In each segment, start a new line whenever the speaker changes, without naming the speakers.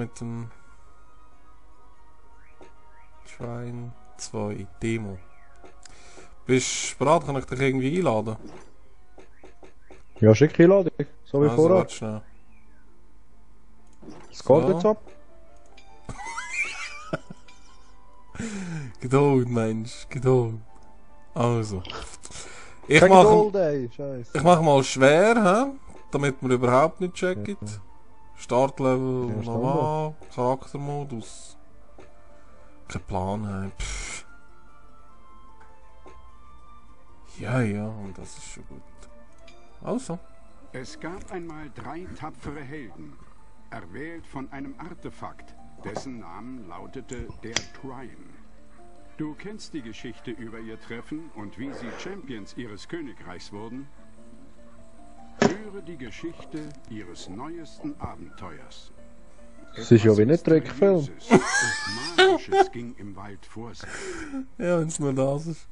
mit dem Shrine 2 Demo. Bist du bereit? Kann ich dich irgendwie einladen?
Ja, schick Einladung. So wie
Also,
vorher.
warte schnell.
Es geht jetzt ab.
Geduld, Mensch, Geduld. Also. Ich
Check
mache
all day, scheiße.
mal schwer, hä? Damit man überhaupt nicht checkt.
Ja.
Startlevel
Ja,
normal, Charaktermodus. Kein Plan, hey. Pff. Ja, und das ist schon gut. Also.
Es gab einmal 3 tapfere Helden, erwählt von einem Artefakt, dessen Namen lautete der Prime. Du kennst die Geschichte über ihr Treffen und wie sie Champions ihres Königreichs wurden? Höre die Geschichte ihres neuesten Abenteuers.
Das ist ja wie ein Trickfilm.
Mysteriöses und Magisches ging im Wald vor sich.
Ja, wenn's nur das ist.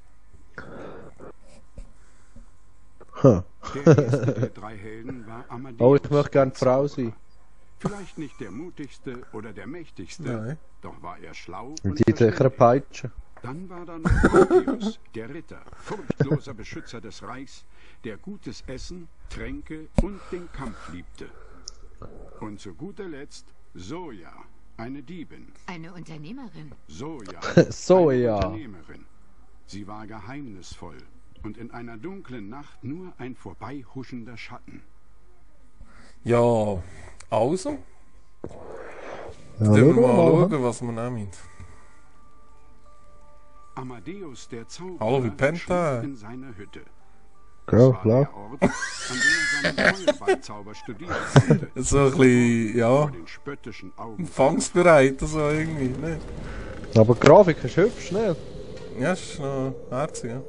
Huh.
Der erste der 3 Helden war Amadeus.
Oh, ich möchte gerne Frau sein.
Vielleicht nicht der mutigste oder der mächtigste,
Nein.
doch war er schlau
Und
und
die sicher eine
verständig.
Peitsche.
Dann war da noch Proteus, der Ritter, furchtloser Beschützer des Reichs, der gutes Essen, Tränke und den Kampf liebte. Und zu guter Letzt Soja, eine Diebin.
Eine Unternehmerin.
Soja,
Soja.
eine Unternehmerin. Sie war geheimnisvoll und in einer dunklen Nacht nur ein vorbeihuschender Schatten.
Ja, also.
Ja,
Dann wir mal
schauen.
schauen, was wir nehmen.
Amadeus, der Zauberer,
Hallo, wie pennt er?
schlief in seiner Hütte.
Ja,
Das war
klar.
der Ort, an dem er seinen Feuerballzauber studieren konnte.
So ein bisschen, ja,
Vor den spöttischen Augen.
empfangsbereit, so irgendwie, ne?
Aber die Grafik ist hübsch, ne?
Ja, ist noch herzig, ja.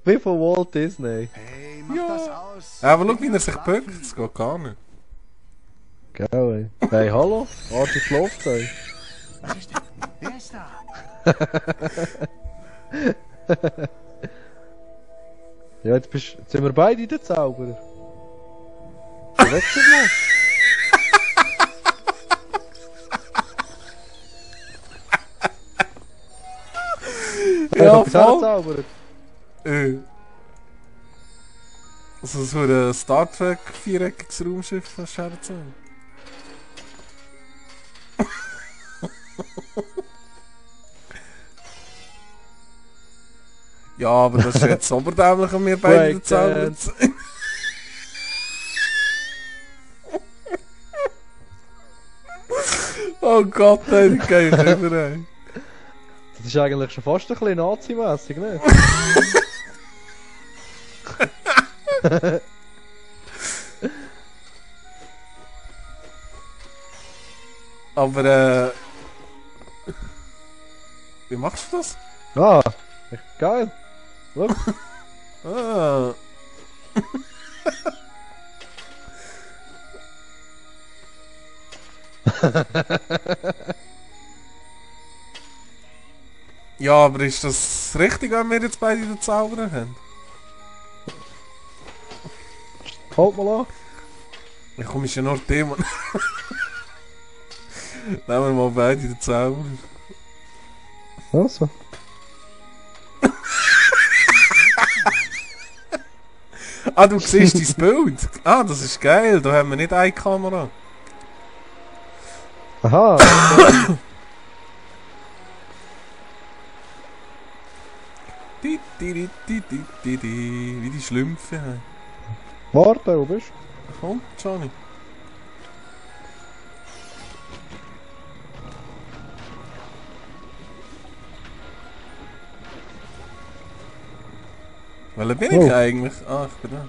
Wie von Walt Disney.
Hey, mach das aus.
Aber schau, wie er sich bückt, das geht gar nicht.
Gell, ey. Hey, hallo? Arschig schläft, ey.
Was ist denn? Wer ist da?
Ja, jetzt sind wir beide der Zauberer. Wechsel mal.
Ja,
etwas
voll.
herzaubert.
Also so ein Star Trek viereckiges Raumschiff von Scherzen. Ja, aber das ist jetzt oberdämlich, wenn wir beide gezaubert sind. Oh Gott, ey, die gehe ich immer, ey.
Das ist eigentlich schon fast ein bisschen nazimässig, ne?
Aber wie machst du das?
Ah, echt geil. Look.
Ah. Ja, aber ist das richtig, wenn wir jetzt beide den Zauberer haben?
Halt mal an.
Ja, komm, ist ja nur Thema. Nehmen wir mal beide den Zauberer.
Also.
Ah, du siehst dein Bild. Ah, das ist geil, da haben wir nicht eine Kamera.
Aha.
Wie die Schlümpfe. Hey.
Warte, wo bist du?
Komm, Johnny. Welcher bin ich eigentlich? Ah, ich bin da.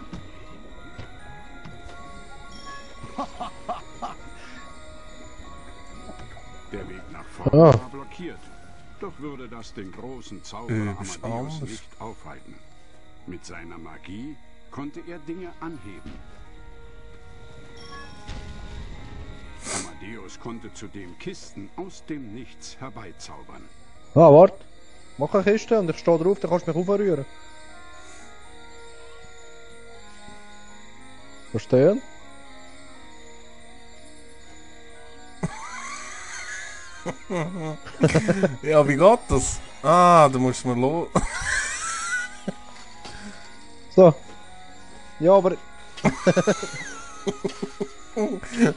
Der Weg nach vorne
Ah.
war blockiert. Doch würde das den großen Zauberer
bist
Amadeus
anders.
nicht aufhalten. Mit seiner Magie konnte er Dinge anheben. Amadeus konnte zudem Kisten aus dem Nichts herbeizaubern.
Ah, warte. Mach eine Kiste und ich stehe drauf, dann kannst du mich aufrühren. Verstehen?
Ja, wie geht das? Ah, da musst du mir los.
So. Ja, aber...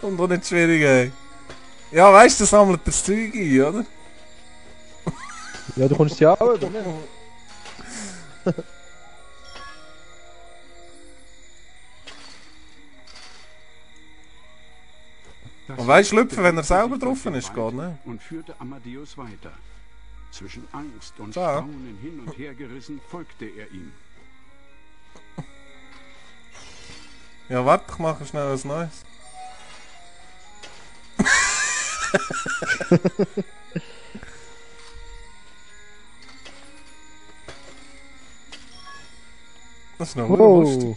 Und auch nicht schwierig, ey. Ja, weißt du, sammelt das Zeug ein, oder?
Ja, du kommst ja auch über, ne?
Das
Und weißt du,
Licht
schlüpfen, wenn er
bewegte
selber
sich
drauf
durch
ist,
den
geht,
Wald
ne?
Und führte Amadeus weiter. Zwischen Angst und
So.
Staunen hin und her gerissen, folgte er ihm.
Ja, warte, ich mache schnell was Neues. Das ist noch lustig.
Oh.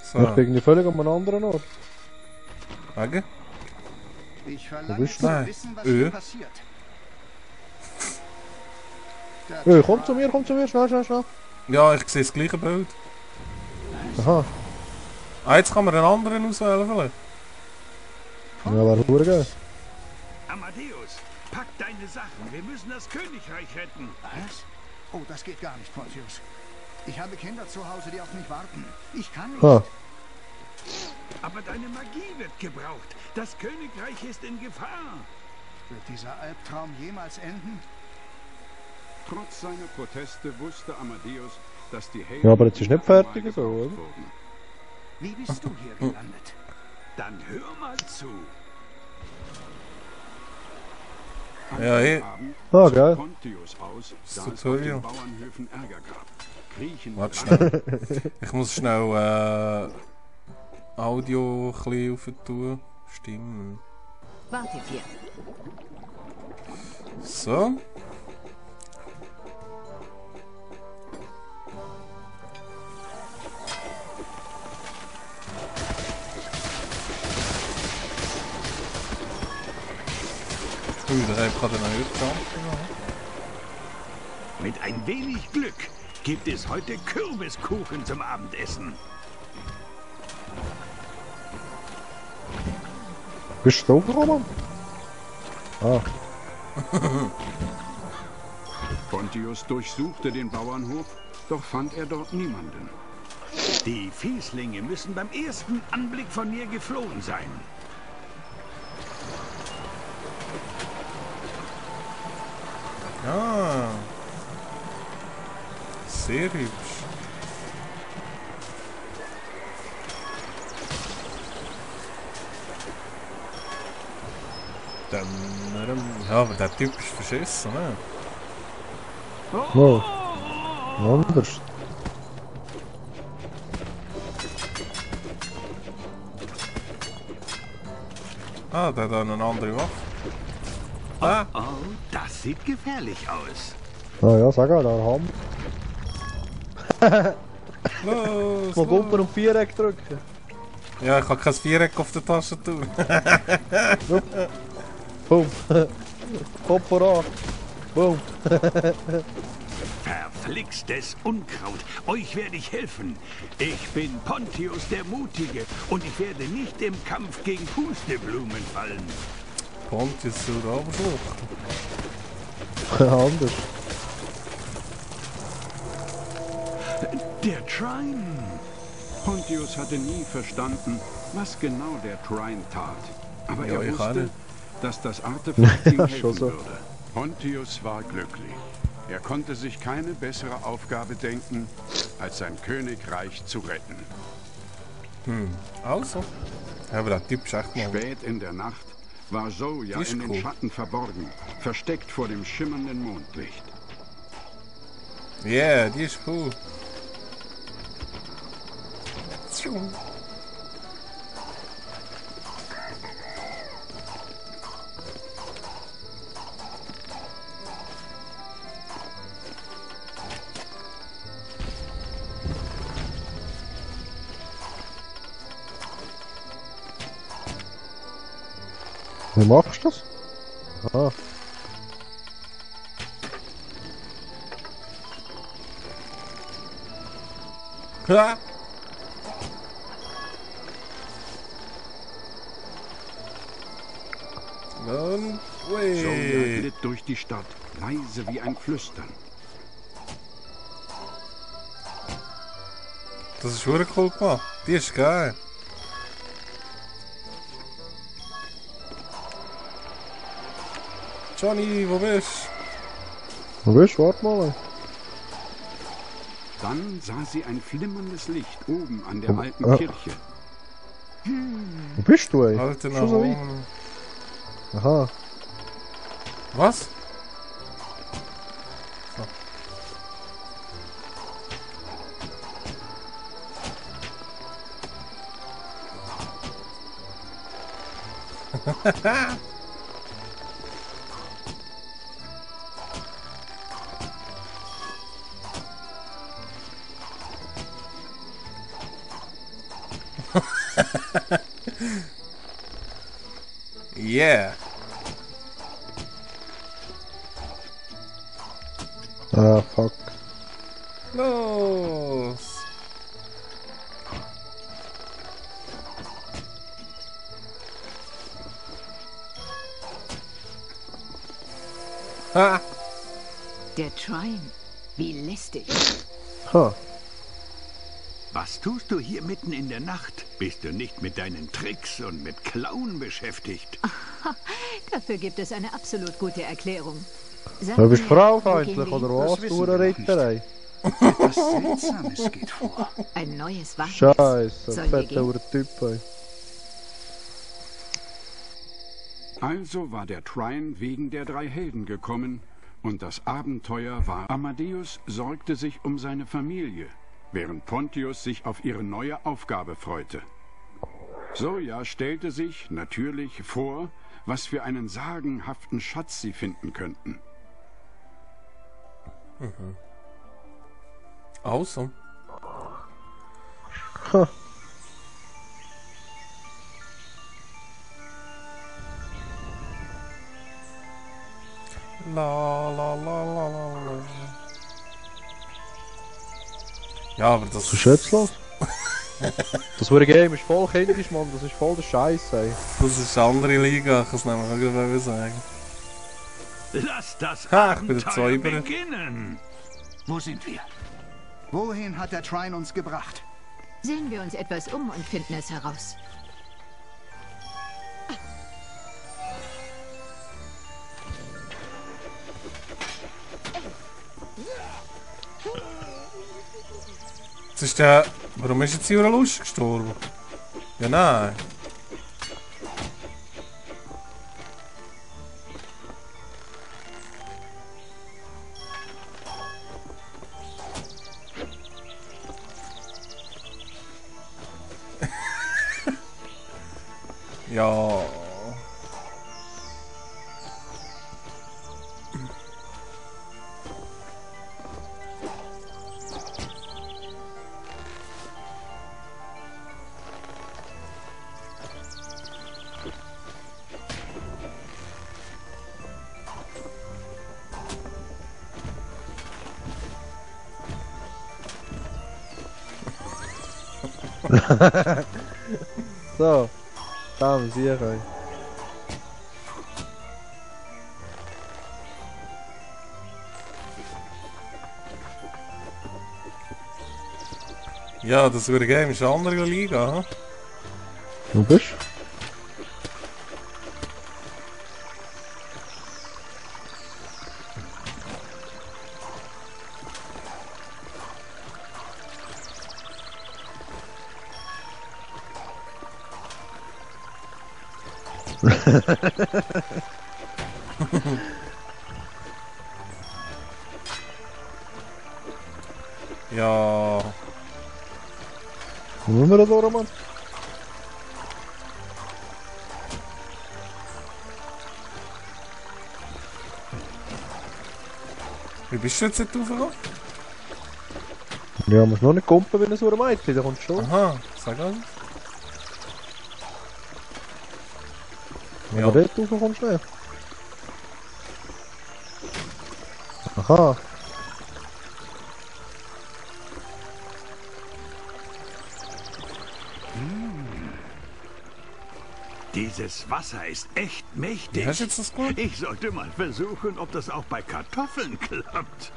Ich
So,
bin irgendwie völlig an einem anderen Ort.
wegen?
Ich
Wo
verlange
bist
zu
du?
wissen, was
Nein.
hier passiert. Der
Hey, komm zu
Trine-
mir, schnell, schnell, schnell.
Ja, ich sehe das gleiche Bild.
Aha.
Ah, jetzt kann man einen anderen auswählen vielleicht.
Ja, wäre hure geil.
Amadeus, pack deine Sachen. Wir müssen das Königreich retten.
Was? Oh, das geht gar nicht, Pontius. Ich habe Kinder zu Hause, die auf mich warten. Ich kann nicht.
Ah.
Aber deine Magie wird gebraucht. Das Königreich ist in Gefahr.
Wird dieser Albtraum jemals enden?
Trotz seiner Proteste wusste Amadeus, dass die Helden
Ja, aber jetzt ist nicht fertig
einmal
so,
gebraucht
oder?
wurden.
Wie bist du hier gelandet?
Dann hör mal zu.
An
Ja,
einem
eh.
Abend
Ah,
zog
geil.
Pontius aus, da
Das
es auf
Tutorial.
den Bauernhöfen Ärger gab. Griechen
Warte schnell. Ich muss schnell Audio ein bisschen auf tun. Stimmen.
Wartet hier.
So. Ui, da heb ik gerade een Hütte.
Mit ein wenig Glück gibt es heute Kürbiskuchen zum Abendessen.
Bist du draufgekommen? Ah.
Pontius durchsuchte den Bauernhof, doch fand er dort niemanden.
Die Fieslinge müssen beim ersten Anblick von mir geflohen sein.
Ah. Sehr hübsch. Ja, aber der Typ ist verschissen, ne?
No. Anders.
Ah, der hat eine andere Waffe. Ah,
Oh, das sieht gefährlich aus.
Ah ja, sag mal, da haben
los,
wir. Mal
los.
Gumpen und Viereck drücken.
Ja, ich habe kein Viereck auf der Tastatur.
Boom. Kopf voran. Boom.
Verflixtes Unkraut. Euch werde ich helfen. Ich bin Pontius der Mutige und ich werde nicht im Kampf gegen Pusteblumen fallen.
Pontius zur Abschlucht.
Anders.
Der Trine.
Pontius hatte nie verstanden, was genau der Trine tat. Aber
Ja,
er
ich
wusste,
alle.
dass das Artefakt ihm
Schon
helfen
so.
würde. Pontius war glücklich. Er konnte sich keine bessere Aufgabe denken, als sein Königreich zu retten.
Also. Ja, aber der Typ ist echt mal.
Spät in der Nacht war Zoja
Die ist
in
cool.
den Schatten verborgen, versteckt vor dem schimmernden Mondlicht.
Yeah, die ist cool.
Wie machst du das? Aha.
Ha! Und
Sawyer
wait.
glitt durch die Stadt, leise wie ein Flüstern.
Das ist wirklich cool gemacht. Die ist geil. Johnny, wo bist
Wo bist du? Warte mal.
Dann sah sie ein flimmerndes Licht oben an der
Oh,
alten
ah.
Kirche.
Wo bist du, ey?
du? Alter,
Schon so weit? Aha.
Was? Yeah.
Ah, fuck.
Los. Ha.
Der Trine. Wie lästig.
Ha.
Was tust du hier mitten in der Nacht? Bist du nicht mit deinen Tricks und mit Klauen beschäftigt?
Dafür gibt es eine absolut gute Erklärung. Sag
Du bist
mir,
fraufeindlich
wo gehen
oder
wir
was,
Das wissen
du
wir noch
Ritterei?
Etwas Seltsames geht vor.
hin? Ein neues Wagnis.
Scheiße,
Sollen wir
fetter
gehen?
Typ, ey.
Also war der Trine wegen der drei Helden gekommen und das Abenteuer war. Amadeus sorgte sich um seine Familie, während Pontius sich auf ihre neue Aufgabe freute. Sawyer stellte sich natürlich vor, was für einen sagenhaften Schatz sie finden könnten.
Awesome.
Ha.
La la la la la la. Ja, aber das
Was ist jetzt los? Das wurde Game ist voll kindisch, Mann. Das ist voll der Scheiß, ey.
Das ist eine andere Liga, ich kann es nämlich gerade sagen.
Lass das
Ha, ich bin der
Abenteuer
Zauberer.
beginnen!
Wo sind wir? Wohin hat der Trine uns gebracht?
Sehen wir uns etwas um und finden es heraus.
Jetzt ist der... Warum ist jetzt hier Lust gestorben? Ja, nein. Ja.
So. Da, wir sehen euch.
Ja, das würde Game ist eine andere Liga, hm?
Wo bist
Ja.
Wo müssen wir da durch, Mann?
Wie bist du jetzt nicht raufgekommen?
Ja, muss noch nicht kumpen wie ein sauer Mädchen, da kommt schon.
Aha, sag alles.
Wenn
Ja.
du dort raufkommst, nicht. Aha.
Dieses Wasser ist echt mächtig.
Wie hast du jetzt das gemacht?
Ich sollte mal versuchen, ob das auch bei Kartoffeln klappt.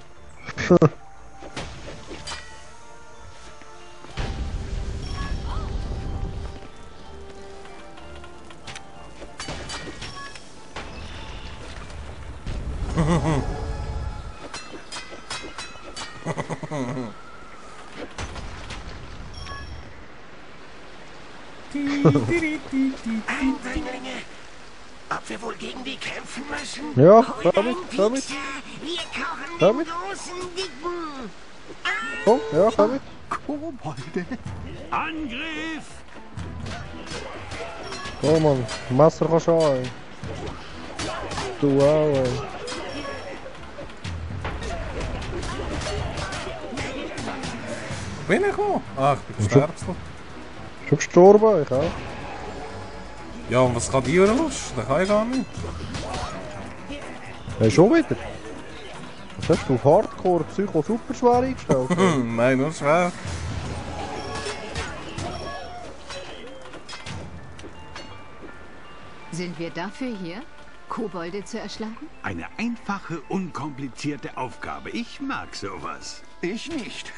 Eindringlinge, ob wir wohl gegen die kämpfen müssen?
Ja, komm mit.
Wir kochen
Komm
den
mit.
großen Dicken.
Komm, ja, komm mit.
Kobolde?
Angriff!
Komm, Mann. Messer kannst du an, ey. Du auch, ey.
Wo bin ich gekommen? Ah, ich bin
Schon-
gestorben.
Schon gestorben, ich auch.
Ja, und was kann die Lust? Das kann ich gar nicht.
Hey, schon wieder? Was hast du auf Hardcore Psycho super schwer eingestellt?
Nein, nur schwer.
Sind wir dafür hier, Kobolde zu erschlagen?
Eine einfache, unkomplizierte Aufgabe. Ich mag sowas.
Ich nicht.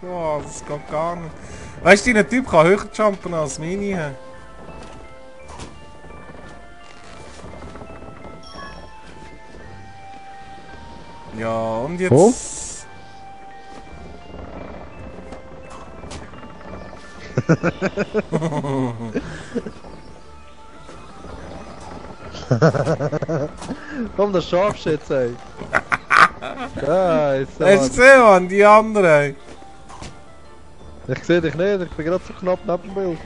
Ja, das geht gar nicht. Weißt du, dein Typ kann höher jumpen als meine. Ja, und jetzt...
Oh. Komm, das schaffst du jetzt, ey. Scheiße,
Hast du
Mann.
gesehen, Mann, die anderen?
Ich sehe dich nicht, ich bin gerade so knapp neben dem Bild.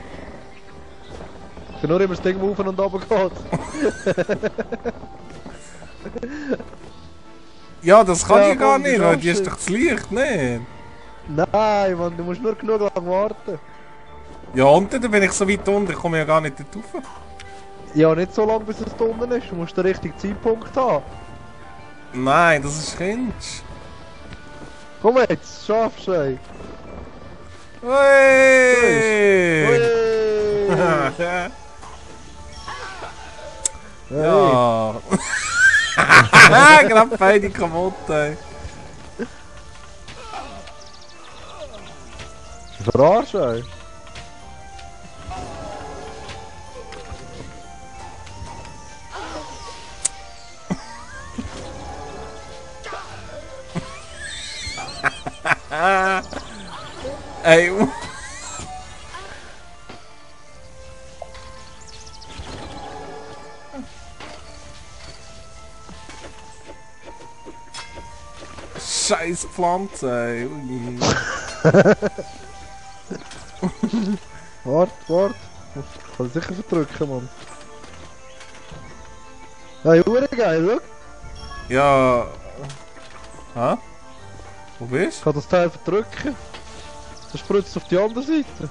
Ich kann nur immer das Ding auf und runter geht.
Ja, das kann
Ja,
ich gar
komm, du
nicht, weil die
schaffst
ist
es.
doch das Licht, nicht?
Nein, Mann, du musst nur genug lang warten.
Ja, und dann bin ich so weit unten, ich komme ja gar nicht dort rauf.
Ja, nicht so lange bis es da unten ist, du musst den richtigen Zeitpunkt haben.
Nein, das ist Kind.
Komm jetzt, schaffst du, ey.
Hey!
Ui. Hey.
Ja. Gerade beide kaputt, ey.
Verarschen, ey.
Ey, Scheiß Pflanze, ey. Ui.
Wart. Ich kann sicher verdrücken, Mann. Hey, hure geil, schau.
Ja. Hä? Wo bist
Ich kann das Teil verdrücken. Dann spritzt es auf die andere Seite.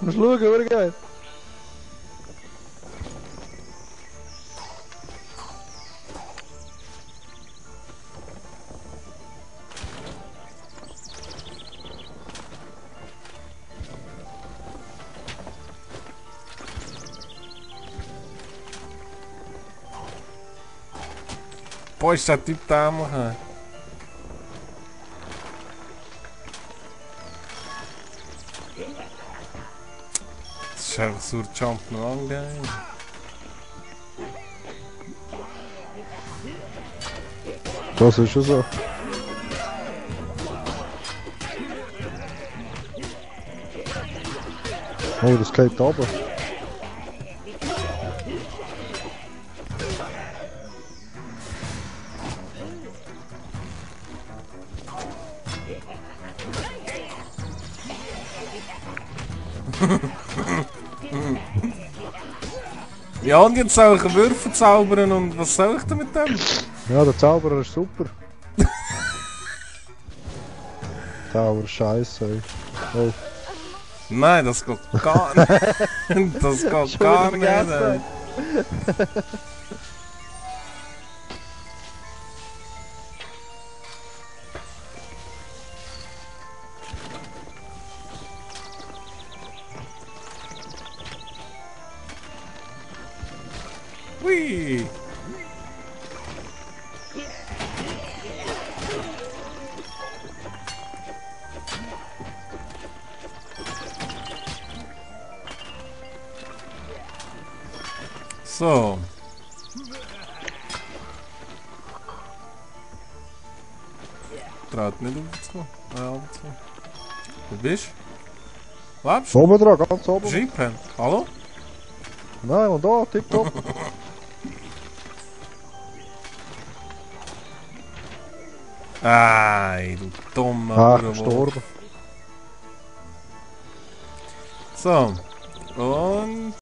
Musst schauen, hure geil.
Boah, ist der Typ da machen? Das ist einfach so ein Jump'n'Run Game.
Das ist schon so. Oh, das geht runter.
Ja, und jetzt soll ich Würfel zaubern und was soll ich denn mit dem?
Ja, der Zauberer ist super. Tower, scheiße. Ey. Oh.
Nein, das geht gar nicht. Das geht
Schon
gar
wieder
nicht. Ey. Hui. So. Traut nicht aufzukommen. Aufzukommen. Wo bist du? Lebst du?
Oben dran, ganz oben.
Jeepen. Hallo?
Nein, und da, tipptopp.
Ei, du dummer
Ach,
Hurenwolf.
gestorben.
So. Und